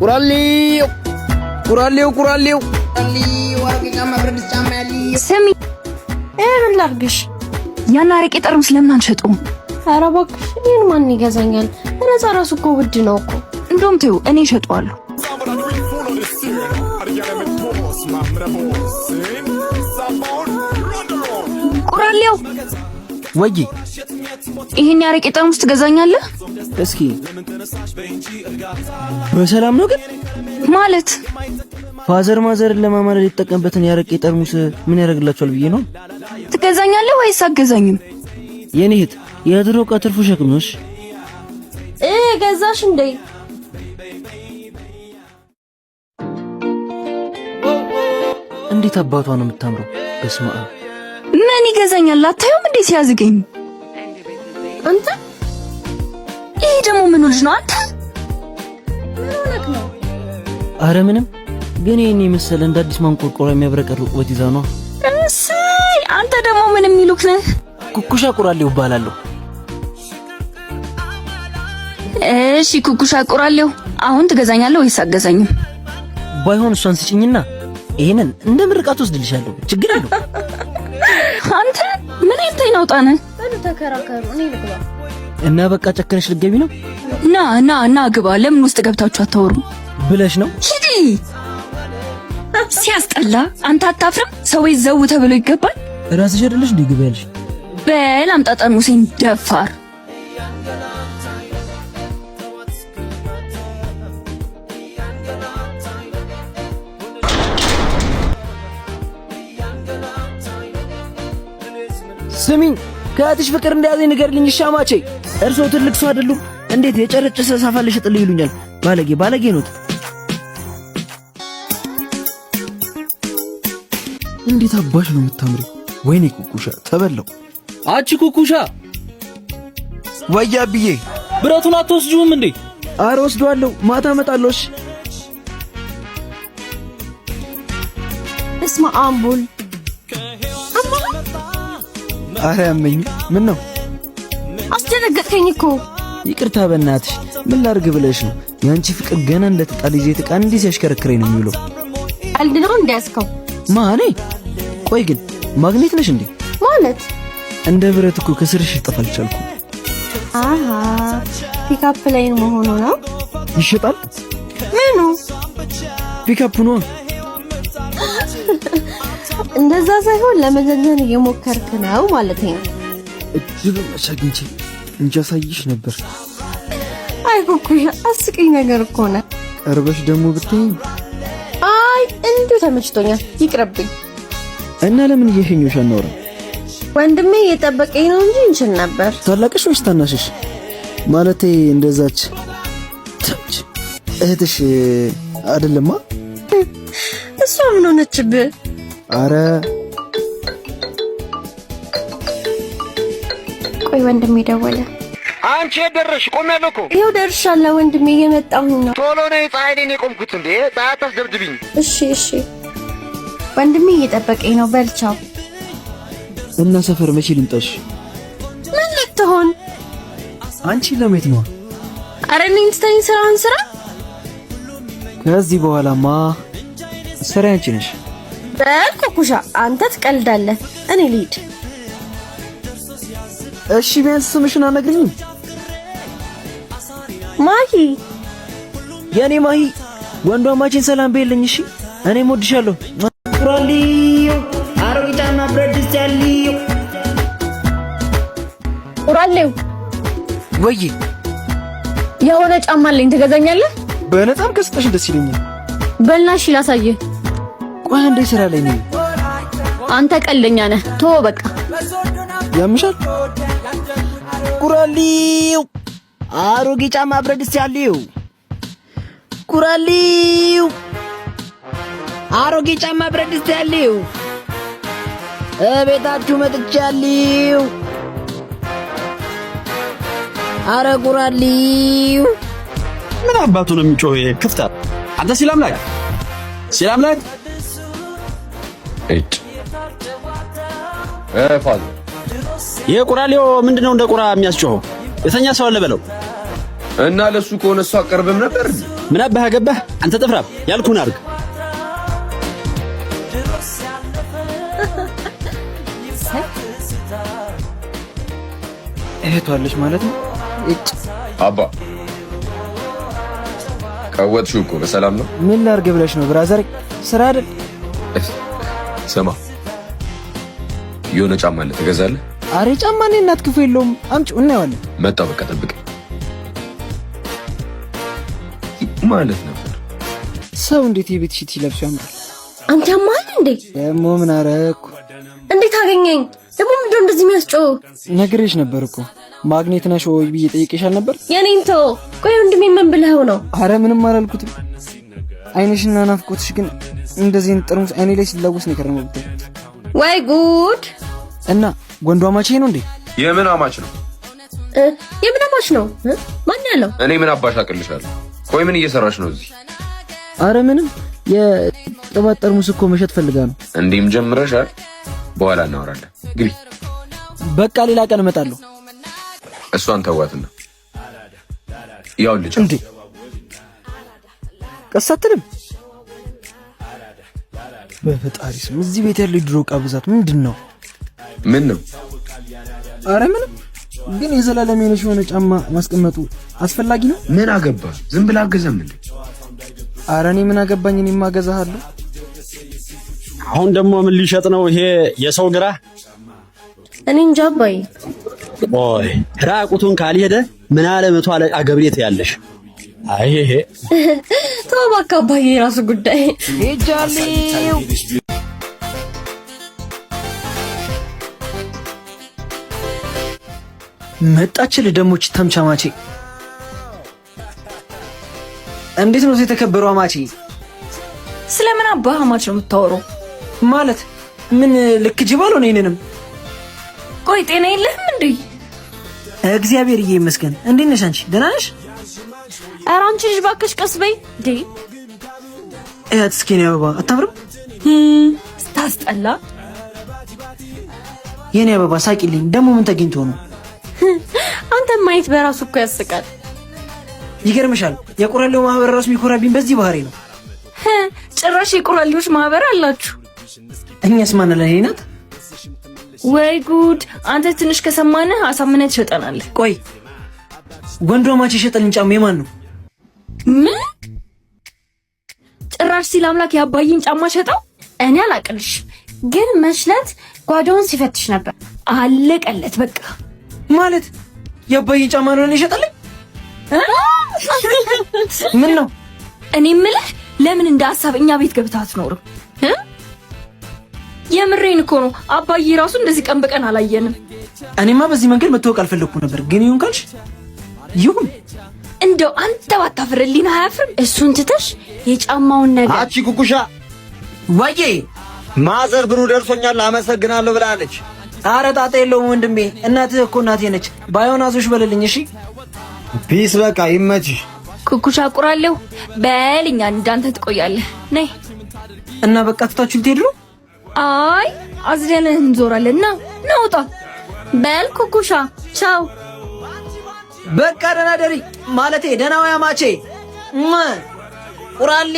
ቁራሌው ቁራሌው ቁራሌው ስሚ፣ ምን ላድርግሽ? ያን አረቄ ጠርሙስ ለምን አንሸጠውም? ኧረ እባክሽ ይሄን ማን ይገዛኛል? ነፃ ራሱ እኮ ውድ ነው እኮ። እንደውም ተይው፣ እኔ እሸጠዋለሁ። ቁራሌው ወይ ይሄን የአረቄ ጠርሙስ ትገዛኛለህ? እስኪ በሰላም ነው ግን ማለት father mother ን ለማማለል የተጠቀምበትን የአረቄ ጠርሙስ ምን ያደርግላቸዋል ብዬ ነው። ትገዛኛለህ ወይስ አገዛኝም? የኔ እህት የድሮ ዕቃ ትርፉ ሸክም ነው። እሺ ገዛሽ እንዴ? እንዴት አባቷ ነው የምታምረው! በስመ አብ። ምን ይገዛኛል? አታዩም እንዴ ሲያዝገኝ? አንተ ይሄ ደግሞ ምኑ ልጅ ነው? አንተ ምን ሆነክ ነው? አረ ምንም። ግን ይሄን የመሰለ እንደ አዲስ ማንቆርቆሪያ የሚያብረቀርቅ ውበት ይዛ ነው። እሰይ! አንተ ደግሞ ምን የሚሉክ ነህ? ኩኩሻ ቁራሌው እባላለሁ። እሺ ኩኩሻ ቁራሌው፣ አሁን ትገዛኛለህ ወይስ አገዛኝም? ባይሆን እሷን ስጭኝና ይሄንን እንደ ምርቃት ወስድልሻለሁ። ችግር የለው። አንተ ምን አይነት አይን አውጣ ነህ? በሉ ተከራከሩ፣ እኔ ልግባ። እና በቃ ጨክነሽ ልትገቢ ነው? ና ና ና ግባ። ለምን ውስጥ ገብታችሁ አታወሩም ብለሽ ነው? ሂዲ። ሲያስጠላ። አንተ አታፍርም? ሰው ቤት ዘው ተብሎ ይገባል። ራስሽ አይደለሽ እንዴ ግቢ ያልሽ? በል አምጣ ጠርሙሴን፣ ደፋር። ስሚኝ፣ ከእህትሽ ፍቅር እንደያዘኝ ንገሪልኝ። እሺ አማቼ፣ እርስዎ ትልቅ ሰው አይደሉም? እንዴት የጨረጨሰ ሳፋ ልሽጥልህ ይሉኛል? ባለጌ ባለጌ ኖት። እንዴት አባሽ ነው የምታምሪው! ወይኔ ኩኩሻ ተበላው። አንቺ ኩኩሻ፣ ወያ ብዬ ብረቱን አትወስጂውም እንዴ? አረ ወስደዋለሁ፣ ማታ እመጣለሁ። እሺ እስማ አምቡል አረ ያመኝ። ምን ነው አስደነገጥከኝ እኮ። ይቅርታ በእናትሽ። ምን ላድርግ ብለሽ ነው? የአንቺ ፍቅር ገና እንደተጣለ ይዤ ዕቃ እንዲህ ሲያሽከረክረኝ ነው የሚውለው። ቀልድ ነው እንዲያዝከው? ማኔ? ቆይ ግን ማግኔት ነሽ እንዴ? ማለት እንደ ብረት እኮ ከስርሽ ልጠፋ አልቻልኩም። አሃ pickup line መሆኑ ነው። ይሸጣል። ምኑ ፒካፕ ነው። እንደዛ ሳይሆን ለመዘንዘን እየሞከርክ ነው ማለት ነው። እጅግ መች አግኝቼ እንጂ አሳይሽ ነበር። አይ ኩኩሻ አስቂኝ ነገር እኮ ነው። ቀርበሽ ደግሞ ብትይኝ። አይ እንዲሁ ተመችቶኛል፣ ይቅርብኝ። እና ለምን እየሸኞሽ አናወራም? ወንድሜ እየጠበቀኝ ነው እንጂ እንችል ነበር። ታላቅሽ ወይስ ታናሽሽ? ማለቴ እንደዛች ተች እህትሽ አይደለማ? እሷ ምን ሆነችብህ? አረ ቆይ ወንድሜ ደወለ። አንቺ የት ደረስሽ? ቆሜያለሁ እኮ። ይኸው ደርሻለሁ ወንድሜ፣ እየመጣሁኝ ነው። ቶሎ ነይ፣ ፀሐይ ላይ ነው የቆምኩት። እንዴ ፀሐይ አታስደብድብኝ። እሺ እሺ ወንድሜ እየጠበቀኝ ነው። በልቻው እና ሰፈር መቼ ልምጣሽ? ምን ልትሆን? አንቺ ለሜት ነው። አረ እኔን ትተኝ ስራህን ስራ። ከዚህ በኋላማ ስራ አንቺ ነሽ። በል ኩኩሻ፣ አንተ ትቀልዳለህ፣ እኔ ልሂድ። እሺ ቢያንስ ስምሽን አነግሪኝም? ማሂ። የኔ ማሂ፣ ወንዷ ማቺን ሰላም በይልኝ። እሺ እኔም ወድሻለሁ። ቁራሌው አሮጌ ጫማ ብረት ድስት ያለው ቁራሌው፣ ወይ የሆነ ጫማ አለኝ ትገዛኛለህ? በነፃም ከሰጠሽ ደስ ይለኛል። በልና እሺ ላሳየህ። ቆይ አንዴ ስራ ላይ ነኝ። አንተ ቀልደኛ ነህ። ተወው በቃ። ያምሻል። ቁራሌው አሮጌ ጫማ ብረት ድስት ያለው ቁራሌው አሮጌ ጫማ ብረት ድስት ያለው እቤታችሁ መጥቻለሁ። አረ ቁራሌው ምን አባቱ ነው የሚጮህ? ክፍታ አንተ ሲላምላክ ሲላምላክ እጭ father ይሄ ቁራሌው ምንድነው? እንደ ቁራ የሚያስጮኸው የተኛ ሰው አለ በለው። እና ለሱ ከሆነ እሷ አቀርብም ነበር። ምን አባህ አገባህ አንተ ጥፍራም፣ ያልኩህን አድርግ። እህቷለች ማለት ነው። እጭ አባ ቀወጥሽው እኮ በሰላም ነው? ምን ላድርግ ብለሽ ነው brother? ስራ አይደል? ስማ የሆነ ጫማ አለ ትገዛለህ? አሬ ጫማ እኔ እናት ክፉ የለውም። አምጪው እናየዋለን። መጣ በቃ ጠብቅ ማለት ነበር። ሰው እንዴት የቤት ሽቲ ለብሶ ያምራል? አንተ ያማል እንዴ? ደግሞ ምን አረኩ? እንዴት አገኘኝ? ደግሞ ምንድን ነው እንደዚህ የሚያስጮህ? ነግሬሽ ነበር እኮ ማግኔት ነሽ ወይ ብዬ ጠይቄሽ አልነበር? የኔን ተው። ቆይ ወንድሜ ምን ብለኸው ነው? አረ ምንም አላልኩትም። አይንሽና ናፍቆትሽ ግን እንደዚህ ጠርሙስ አይኔ ላይ ሲላወስ ነው የከረመው። ብታይ ወይ ጉድ! እና ወንዱ አማቼ ነው እንዴ? የምን አማች ነው? የምን አማች ነው? ማን ያለው? እኔ ምን አባሽ አቅልሻለሁ? ቆይ ምን እየሰራሽ ነው እዚህ? አረ ምንም፣ የቅባት ጠርሙስ እኮ መሸጥ ፈልጋ ነው። እንዲህም ጀምረሻል? በኋላ እናወራለን። ግቢ። በቃ ሌላ ቀን እመጣለሁ። እሷን ተዋትና ያው ልጅ እንዴ ቀስ አትልም? በፈጣሪ ስም እዚህ ቤት ያለው የድሮ ዕቃ ብዛት ምንድን ነው? ምን ነው? አረ ምንም። ግን የዘላለም የነሽ የሆነ ጫማ ማስቀመጡ አስፈላጊ ነው? ምን አገባ? ዝም ብላ አገዛም እንዴ? አረ እኔ ምን አገባኝ? እኔማ እገዛሃለሁ። አሁን ደግሞ ምን ሊሸጥ ነው ይሄ የሰው ግራ? እኔ እንጃ አባዬ። ቆይ ራቁቱን ካልሄደ ምን አለ መቶ አለቃ ገብሬ ትያለሽ? አይ ይሄ ተው እባክህ አባዬ፣ የራሱ ጉዳይ። ሄጃለሁ። መጣችልህ ደሞች ተምቻማቼ። እንዴት ነው የተከበረው አማቼ? ስለምን አባህ አማች ነው የምታወራው? ማለት ምን ልክ ጅብ አልሆነ? ይሄንንም ቆይ ጤና የለህም እንዴ? እግዚአብሔር ይመስገን። እንዴት ነሽ አንቺ? ደህና ነሽ? ኧረ አንቺ ልጅ እባክሽ ቀስ በይ እንዴ። እያት እስኪ የኔ አበባ አታምርም? ስታስጠላ። የኔ አበባ ሳቂልኝ። ደግሞ ምን ተገኝቶ ነው? አንተ ማየት በራሱ እኮ ያስቃል። ይገርምሻል፣ የቆራሌው ማህበር ራሱ የሚኮራብኝ በዚህ ባህሪ ነው። ጭራሽ የቆራሌዎች ማህበር አላችሁ? እኛስ ማን አለን? የኔ ናት። ወይ ጉድ! አንተ ትንሽ ከሰማንህ አሳምነህ ትሸጠናለህ። ቆይ ወንዱ አማች የሸጠልኝ ጫማ የማን ነው? ምን ጭራሽ ሲል አምላክ የአባይን ጫማ ሸጠው? እኔ አላቅልሽ፣ ግን መችለት ጓዳውን ሲፈትሽ ነበር። አለቀለት በቃ። ማለት የአባይን ጫማ ነው የሸጠልኝ? ምን ነው? እኔ የምልህ ለምን እንደ ሀሳብ እኛ ቤት ገብተህ አትኖርም? የምሬን እኮ ነው። አባዬ ራሱ እንደዚህ ቀን በቀን አላየንም። እኔማ በዚህ መንገድ መታወቅ አልፈለግኩም ነበር፣ ግን ይሁን ካልሽ ይሁን። እንደው አንተ ባታፍር ህሊና አያፍርም? እሱን ትተሽ የጫማውን ነገር አቺ ኩኩሻ ወዬ ማዘር ብሩ ደርሶኛል አመሰግናለሁ ብላለች። አረ ጣጣ የለውም ወንድሜ፣ እናትህ እኮ እናቴ ነች። ባይሆን አዞሽ በልልኝ እሺ። Peace በቃ ይመችሽ። ኩኩሻ ቁራለሁ በልኛ እንዳንተ ትቆያለህ። ነይ እና በቃ ትታችሁ ልትሄዱ ነው? አይ አዝለንህ እንዞራለን። ና ናውጣ በል ኩኩሻ ቻው። በቃ ደህና ደሪ ማለቴ ደህና ወይ አማቼ ቁራሊ።